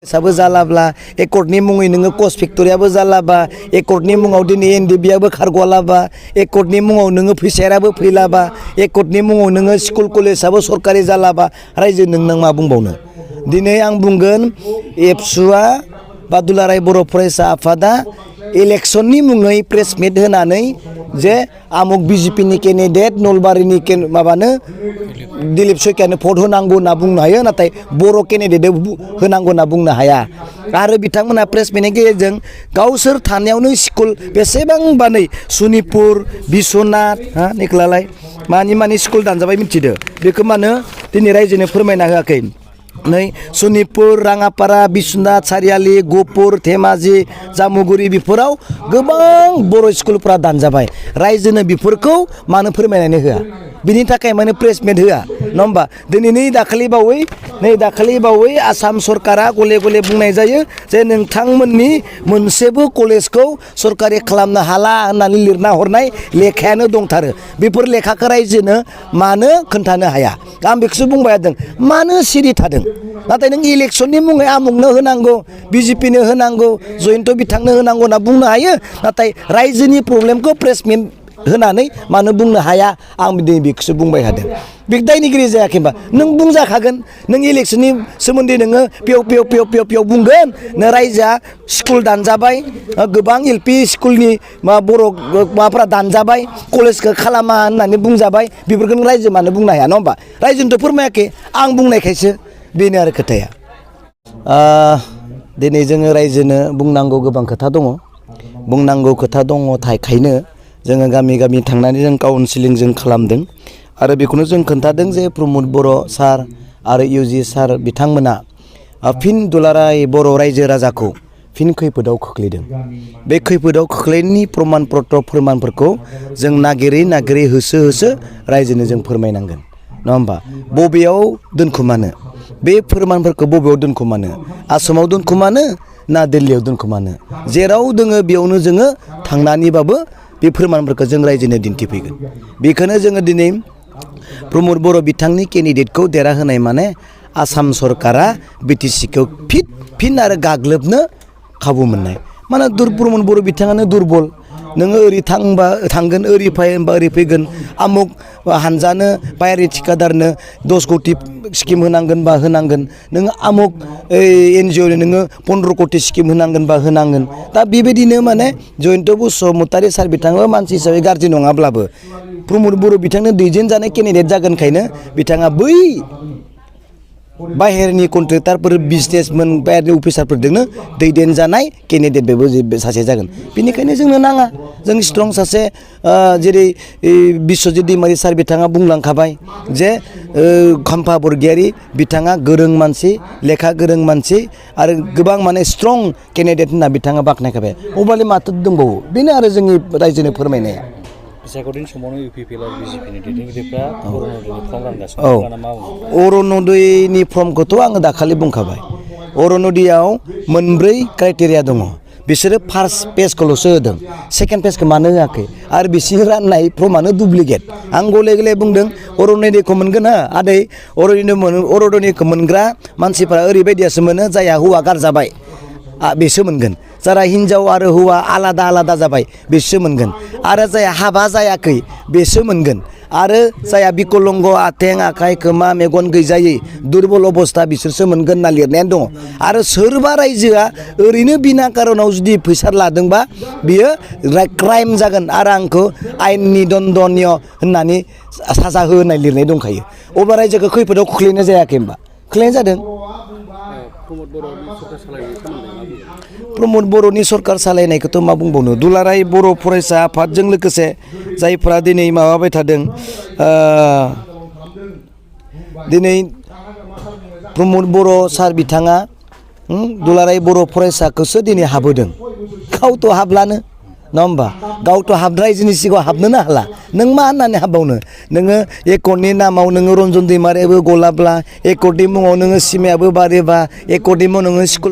साबो जालाब्ला एकर्डनि मुङै नोङो कस फेक्टरियाबो जालाबा एकर्डनि मुङाव दिनै एनडिबिआबो खारग'लाबा एकर्डनि मुङाव नोङो फैसायाबो फैलाबा एकर्डनि मुङाव नोङो स्कुल कलेजाबो सरकारि जालाबा रायजो नों मा बुंबावनो दिनै आं बुंगोन एबसुआ बा दुलाराय बर' फरायसा आफादा इलेक्शननि मुङै प्रेस मिट होनानै जे आमुक बिजेपिनि केन्डिडेट नलबारिनि माबानो दिलीप शइकियानो भट होनांगौ होनना बुंनो हायो नाथाय बर' केन्डिडेट होनांगौ होनना बुंनो हाया आरो बिथांमोना प्रेस मिटनि गेजेरजों गावसोर थानायावनो स्कुल बेसेबांबा नै सनितपुर बिश्वनाथ निखलालाय मानि स्कुल दानजाबाय मिथिदो बेखौ मानो दिनै रायजोनो फोरमायना होआखै नै सनितपुर राङापारा बिश्वनाथ सारियालि गहपुर धेमाजि जामुगुरि बेफोराव गोबां बर' स्कुलफ्रा दानजाबाय रायजोनो बेफोरखौ मानो फोरमायनानै होआ बिनि थाखाय माने प्रेस मिट होआ नङा होमबा दिनै नै दाखालि बावै आसाम सरकारा गले गले बुंनाय जायो जे नोंथांमोननि मोनसेबो कलेजखौ सरकारि खालामनो हाला होननानै लिरना हरनाय लेखायानो दंथारो बेफोर लेखाखौ रायजोनो मानो खोन्थानो हाया आं बेखौसो बुंबाय थादों मानो सिरि थादों नाथाय नों इलेक्शननि मुङै आमुकनो होनांगौ बिजेपिनो होनांगौ जयन्त बिथांनो होनांगौ होनना बुंनो हायो नाथाय रायजोनि प्रब्लेमखौ प्रेस मिट होनानै मानो बुंनो हाया आं दिनै बेखौसो बुंबाय थादों बे दायनिगिरि जायाखै होनबा नों बुंजाखागोन नों इलेक्शननि सोमोन्दै नोङो पेव बुंगोन नों रायजोआ स्कुल दानजाबाय गोबां एलपि स्कुलनि बर' माबाफ्रा दानजाबाय कलेजखौ खालामा होननानै बुंजाबाय बेफोरखौ नों रायजो मानो बुंनो हाया नङा होमबा रायजोनोथ' फोरमायाखै आं बुंनायखायसो बेनो आरो खोथाया दिनै जोङो रायजोनो बुंनांगौ गोबां खोथा दङ बुंनांगौ खोथा दङ थाखायनो जोङो गामि गामि थांनानै जों काउन्सिलिं जों खालामदों आरो बेखौनो जों खोन्थादों जे प्रमद बर' सार आरो इउजि सार बिथांमोना फिन दुलाराय बर' रायजो राजाखौ फिन खैफोदाव खोख्लैदों बे खैफोदाव खोख्लैनायनि प्रमान पत्र फोरमानफोरखौ जों नागिरै होसो रायजोनो जों फोरमायनांगोन नङा होमबा बबेयाव दोनखुमानो बे फोरमानफोरखौ बबेयाव दोनखुमानो आसामाव दोनखुमानो ना दिल्लीयाव दोनखुमानो जेराव दोङो बेयावनो जोङो थांनानैबाबो बे फोरमानफोरखौ जों रायजोनो दिन्थिफैगोन बेखौनो जोङो दिनै प्रमद बर' बिथांनि केन्डिडेटखौ देरहाहोनाय माने आसाम सरकारा बिटिसिखौ फिन आरो गाग्लोबनो खाबु मोननाय माने प्रमद बर' बिथाङानो दुरबल नोङो ओरै थांगोन ओरै फै होनबा ओरै फैगोन आमुक हानजानो बायारि थिखादारनो 10 कोटि स्किम होनांगोन बा होनांगोन नोङो आमुक एनजिअनो नोङो 15 कोटि स्किम होनांगोन बा होनांगोन दा बेबायदिनो माने जयन्त बसुमतारी सार बिथाङा मानसि हिसाबै गाज्रि नङाब्लाबो प्रमद बर' बिथांनो दैदेनजानाय केन्डिडेट जागोनखायनो बिथाङा बै बाहेरनि कन्ट्रेक्टारफोर बिजनेसमेन बाहेरनि अफिसारफोरजोंनो दैदेनजानाय केन्डिडेट बेबो सासे जागोन बेनिखायनो जोंनो नाङा जों स्ट्रं सासे जेरै बिश्वजित दैमारि सार बिथाङा बुंलांखाबाय जे खाम्फा बरगयारी बिथाङा गोरों मानसि लेखा गोरों मानसि आरो गोबां माने स्ट्रं केन्डिडेट होनना बिथाङा बाख्नायखाबाय अब्लालाय माथो दंबावो बेनो आरो जोंनि रायजोनो फोरमायनाया बिसायख'थिनि समावनो इउपिपिएल आरो बिजेपिनि दैदेनगिरिफ्रा अरुनदयनि फर्म रानगासिनो अरुनदयनि फर्मखौथ' आङो दाखालि बुंखाबाय अरुनदयाव मोनब्रै क्राइटेरिया दङ बिसोरो फार्स्ट पेजखौल'सो होदों सेकेन्ड पेजखौ मानो होआखै आरो बिसोर राननाय फर्मानो दुप्लिकेट आं गले बुंदों अरुनदयखौ मोनगोन आदै अरुनदयखौ मोनग्रा मानसिफ्रा ओरैबायदियासो मोनो जायहा हौवा गारजाबाय बेसो मोनगोन जारा हिन्जाव आरो हौवा आलादा जाबाय बेसो मोनगोन आरो जायहा हाबा जायाखै बेसो मोनगोन आरो जायहा बिकलंग आथें आखाइ खोमा मेगन गैजायै दुरबल अबस्था बिसोरसो मोनगोन होनना लिरनायानो दङ आरो सोरबा रायजोआ ओरैनो बिना कारनाव जुदि फैसा लादोंबा बियो क्राइम जागोन आरो आंखौ आयेननि दन्दनीय होननानै साजा हो होननाय लिरनाय दंखायो अब्ला रायजोखौ खैफोदाव खोख्लैनाय जायाखै होनबा खोख्लैनाय जादों प्रमद बर'नि सरकार सालायनायखौथ' मा बुंबावनो दुलाराय बर' फरायसा आफादजों लोगोसे जायफ्रा दिनै माबाबाय थादों दिनै प्रमद बर' सार बिथाङा दुलाराय बर' फरायसाखौसो दिनै हाबोदों गावथ' हाब्लानो नङा होमबा गावथ' रायजोनि सिगाङाव हाबनोनो हाला नों मा होननानै हाबबावनो नोङो एकर्डनि नामाव नोङो रन्जन दैमारियाबो गलाब्ला एकर्डनि मुङाव नोङो सिमायाबो बारोबा एकर्डनि मुङाव नोङो स्कुल